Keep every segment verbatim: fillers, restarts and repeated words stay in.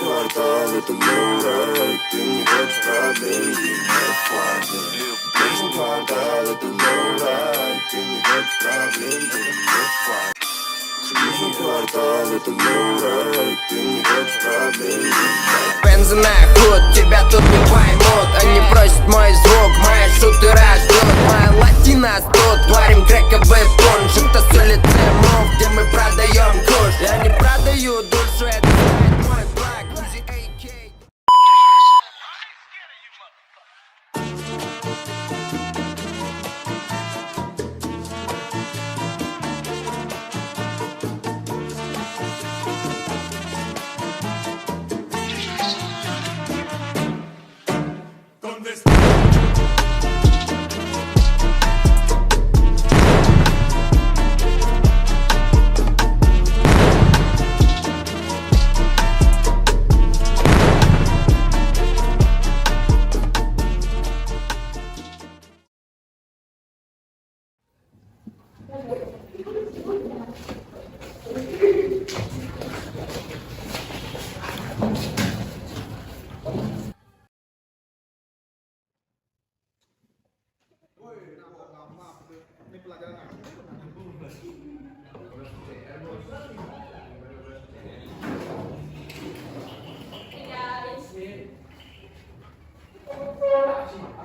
Квартал — это лоурайд, ты не хочешь проблем, ты не хочешь проблем. Квартал — это лоурайд, ты не хочешь проблем, ты не хочешь проблем. Квартал — это лоурайд, ты не хочешь проблем, ты не хочешь. Benz на худ, тебя тут не поймут. Они просят мой звук, мои шутеры ждут. Моя латина тут, варим крековый пунш. Это с улицы Мув, где мы продаем куш. Я не продаю душу, это знает мой флаг. Грузи A K.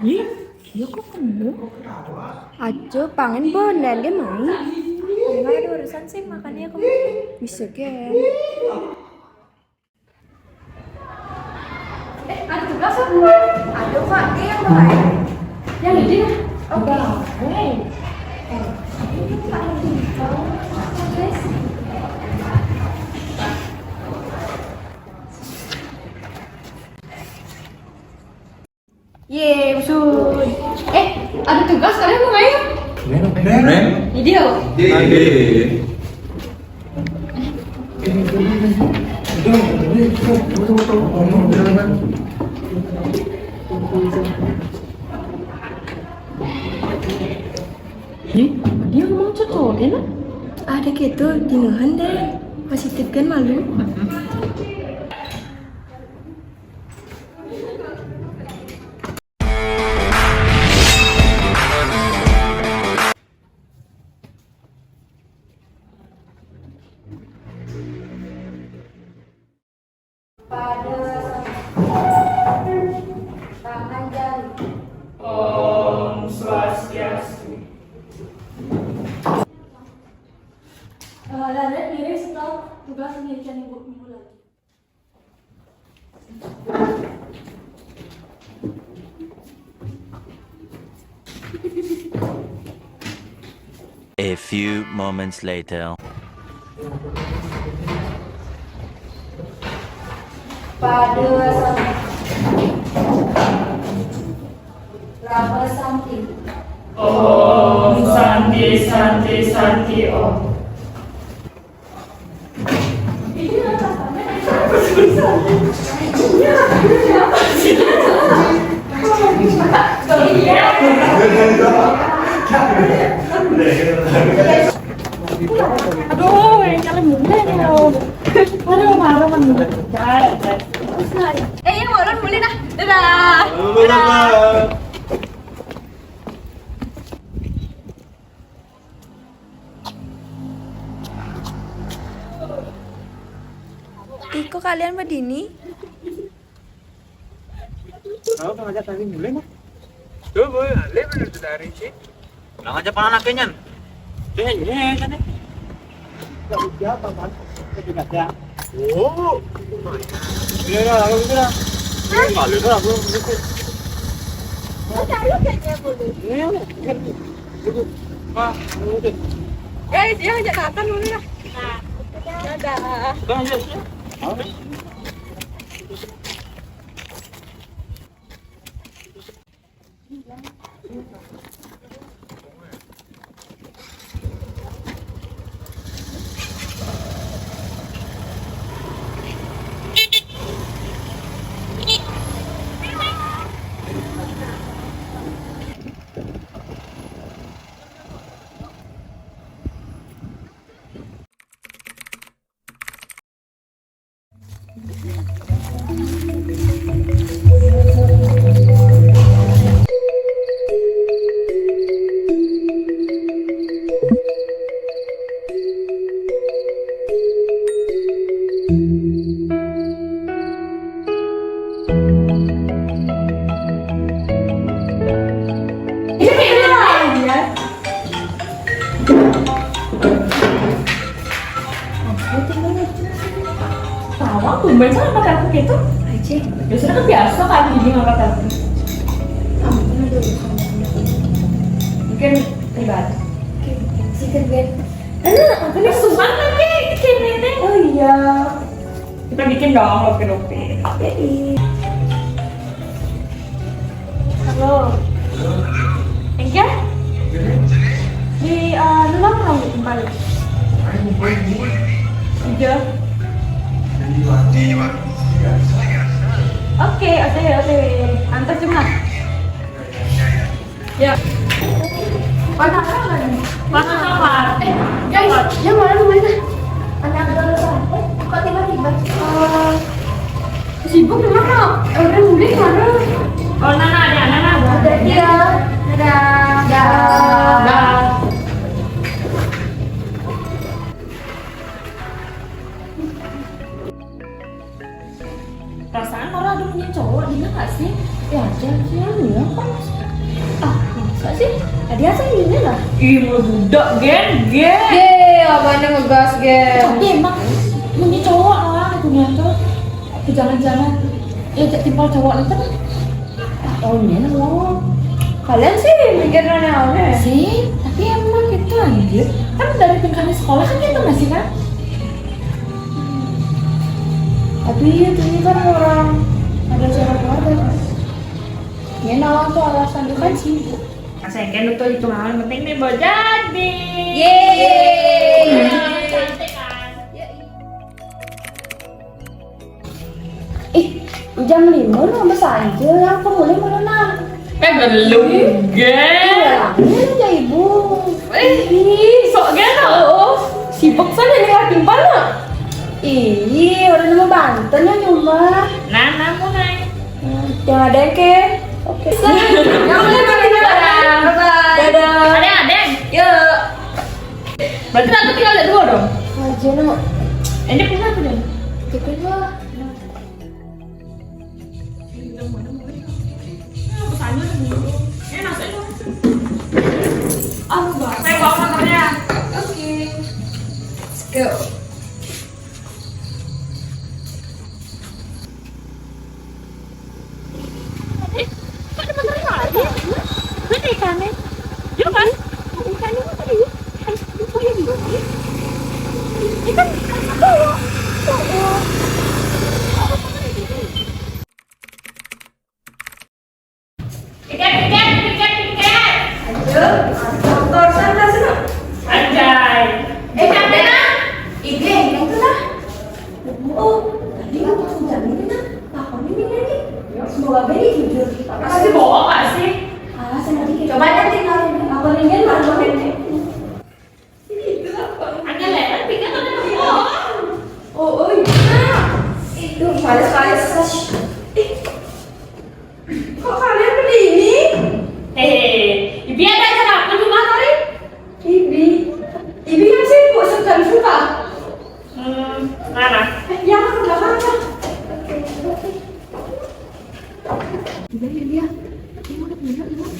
Ih, iya kok kamu? Aja pangen bondane main. Paling ada urusan sih, makanya aku bisa kan. Eh, ada tugas apa? Ada, Kak. Dia yang mulai. Yang ini, Kak? Oke. Hei. Eh, ini, Kak, yang ini. Terus? Ye, usul. Eh, ada tugas, kalian mau main? Main? Main? Ini dia. Ide. Ih, dia ngomong cocok, enak. Ada gitu, dingehan deh. Positif kan malu. Pada tangan jari. Om Swastiastu. Eh, Lalit, ngirim setor tugas penelitian ibu minggu lagi. A few moments later. Pada Santi. Rama Santi. Om Santi, Santi, Santi, Om. Aduh, yang kalian mulai nih. Aduh, marah kan. Eh, yang ulun mulai dah. Dadah. Dadah. Ih, kok kalian bedini? Tahu, sengaja tadi mulai, nah. Tuh, boy, alih bener dari sih. Nah, aja pangan akhirnya. Deh, iya, iya, deh. Nggak, siapa, Mas? Saya juga ada. Oh. Iya, iya, lalu itu dah. Hah? Lalu itu lah, belum, belum. Kok tahu kayaknya, Bu? Iya, iya. Itu. Pak, lalu itu. Eh, dia ajak makan dulu lah. Nah, dadah. Bang, iya, iya. Apa? Awak tumben sih ngangkat telepon gitu. Aja. Biasanya kan biasa kan, jadi ngangkat telepon. Ampun, ada urusan. Mungkin pribadi. Oke, sikat deh. Aduh, aku nih susah lagi, ini. Oh iya. Kita bikin dong, lopi-lopi. Ya, iya. Halo. Enggak? Di, eh, lu nongkrong di tempat lu? Iya. Oke, oke, oke. Antar cuma. Ya. Mana, mana, mana? Eh, guys, yang mana rumahnya? Anak baru. Eh, kok tiba-tiba? Eh, sibuk kenapa? Eh, udah, udah, mana? Oh, Nana ada, Nana ada. Udah, iya. Dadah. Dadah. Perasaan orang ada punya cowok, dia nggak sih? Ya, jangan bilang kan. Ah, masa sih? Tadi aja ini lah. Ih, mau budak, gen, gen. Ye, abahnya ngegas, gen. Tapi emang punya cowok lah, punya cowok. Jangan-jangan ya, cek timpal cowok itu kan. Oh, ini loh. Kalian sih mikirnya aneh-aneh. Sih, tapi emang gitu anjir. Kan dari tingkahnya sekolah kan gitu masih kan? Tapi itu ini kan orang ada acara keluarga kan. Ya, nah, itu alasan itu kan sibuk. Nah, saya kan itu hitung hal penting nih, mau jadi. Yeay. Nah, cantik kan? Ih, jam lima lu sampai saja, aku mulai merenang. Eh, belum, geng. Iya, ini aja ibu. Eh, sok geng, oh. Sibuk sana nih, lagi mana? Ih, orang nemu Banten ya, cuma. Nah, namu naik. Yang ada ke. Oke. Yang ada ke. Bye-bye. Dadah. Ada, ada. Yuk. Berarti tante tinggal ada dua dong? Aja, no. Ini punya apa deh? Itu dua. Nah, pesannya tuh dulu. Eh, nasi dong. Ah, lupa. Saya bawa motornya. Oke. Let's go. Eh, kok ada motor lagi? Mana ikannya? Jauh kan? Ikannya mana tadi? Ikan, ikan bawa. Oh, oh. Tiket, tiket, tiket, tiket. Aduh, motor sana, sana. Anjay. Eh, capek, nah. Ini yang itu, nah. Oh, tadi aku pas hujan ini, nah. Takut ini, ini. Semoga ini jujur. Pasti bohong gak sih? Ah, sama dikit. Coba nanti kalau aku ringin, baru pakai. Ini itu apa? Ada lewat, tiga atau ada? Oh, oh, iya. Itu fals, fals. Ih. Kok kalian begini? Hehe, Ibi ada acara apa di rumah tadi? Ibi, Ibi yang sibuk sedang suka. Hmm, mana? Eh, yang ke belakang ya. Iya, iya, iya. Iya, iya, iya.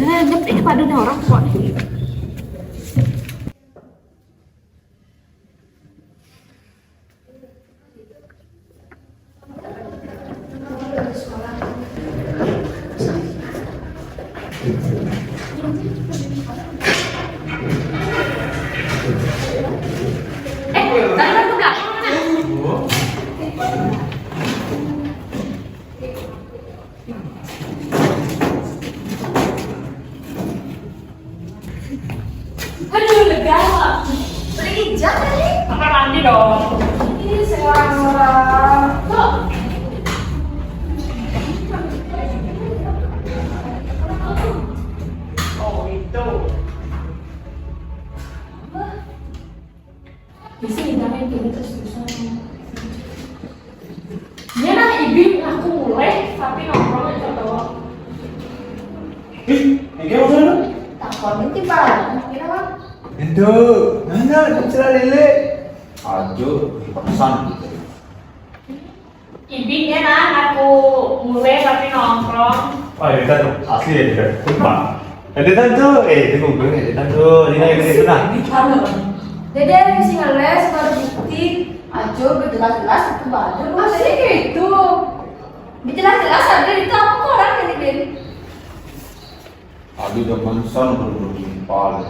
Eh, ngerti pada orang kok. Aduh, lega. Beli hijab tadi. Kamar mandi dong. Ini seorang orang. Tuh. Oh, itu. Bisa ditanya gini terus-terusan. Iya nah, Ibi ngaku mulai, tapi nongkrong aja doang. Ih, ini maksudnya? Takon ini tiba, mungkin apa? Itu, mana ada celah lele? Aduh, pesan gitu. Ibi ya nah, aku mulai tapi nongkrong. Oh, ini tuh asli ya, juga. Sumpah. Editan tuh, eh, itu gue editan tuh. Ini lagi itu nah. Jadi ada yang sih ngeles, baru bukti. Aja, jelas-jelas itu baru. Masih gitu. Jelas-jelas ada itu apa kok orang ini, Bin? Aduh, udah mensan udah berlimpah.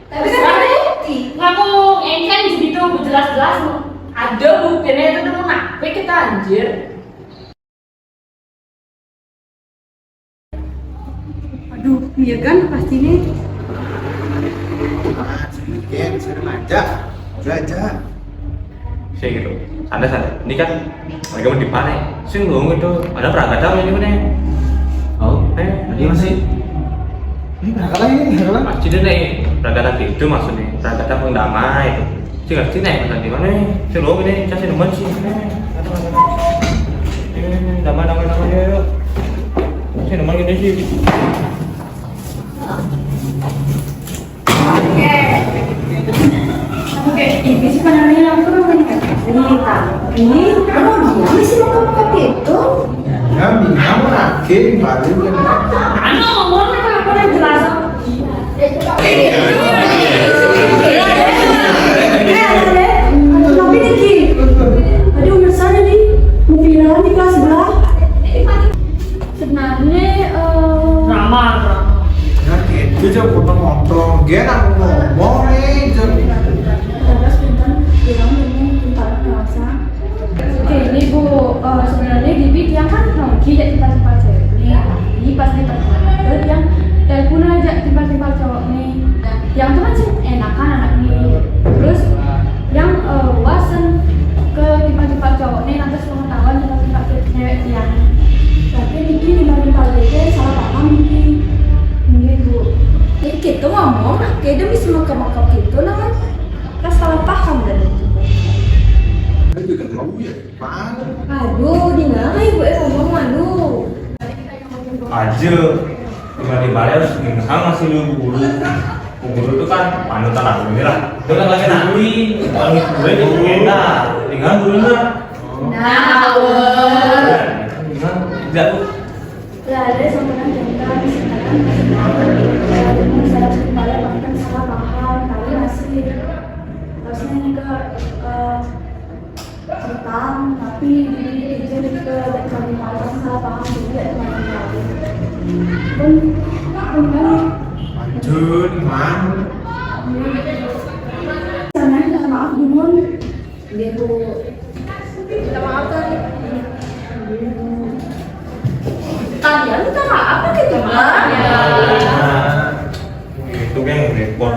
Tapi kan ada bukti. Ngaku engken gitu, jelas-jelas. Ada buktinya itu tuh, kenapa kita anjir? Aduh, iya kan pasti nih. Ah, sedikit, saya manja. Udah aja. Sih gitu. Santai, santai. Ini kan lagi mau dipanen. Sing lu itu ada perangkat apa ini, mana? Oh, eh, dia masih. Ini berangkat lagi nih, berangkat lagi. Pasti deh nih, perangkat itu maksudnya. Perangkat apa, damai itu. Sing ngerti nih, perangkat di mana? Sing lu ini, saya sih nemen sih. Ini, ini, ini, damai, damai, damai, yuk, yuk. Sing nemen gini sih. Oke. Oke, ini sih pandangannya langsung nih. Ini, Kak. Ini, oh, dia sih mau ke itu. Ya, mendingan lagi balik. Anu, ngomong apa yang jelas? Eh, ada, ada. Tapi nih, Ki. Aduh, udah sana nih. Mau pindahan di kelas sebelah. Sebenarnya, eh, drama, drama. Ya, gitu aja, potong-potong. Dia nak ngomong nih, jam. Terus pinter bilang ini pintar ngerasa. Oke, ini Bu, eh, sebenarnya Bibi tiang kan nongki jadi timpal-timpal cewek nih. Tapi pas di pertemuan itu tiang telepon aja timpal-timpal cowok nih. Tiang tuh kan sih enakan anak nih. Terus tiang, eh, wasen ke timpal-timpal cowok nih, lantas pengetahuan timpal-timpal cewek tiang. Berarti niki timpal-timpal cewek salah paham niki. Nggih, Bu. Ya, kita ngomong, nah, kayak demi semua kebakar gitu, nah, kan? Kan salah paham dan itu. Itu kan mau ya. Aduh, di mana ibu eh ngomong, aduh. Aja. Tiba-tiba harus ngengsang masih lu guru. Guru tuh kan panutan aku ini lah. Dia kan lagi nanti. Kalau gue di sepeda, tinggal dulu lah. Nah, tinggal tidak tuh. Lah, ada sampeyan jengkang, sekarang masih tahu. Saya kepala bahkan salah paham, tapi masih harusnya ini ke, eh, Utang, tapi diri kerja di ke dari kami malam salah paham juga teman-teman. Pun, pun kan. Lanjut, Mang. Sana minta maaf, Gumun. Dia tuh minta maaf kan. Kalian minta maaf apa gitu, Mang? Itu kan repot.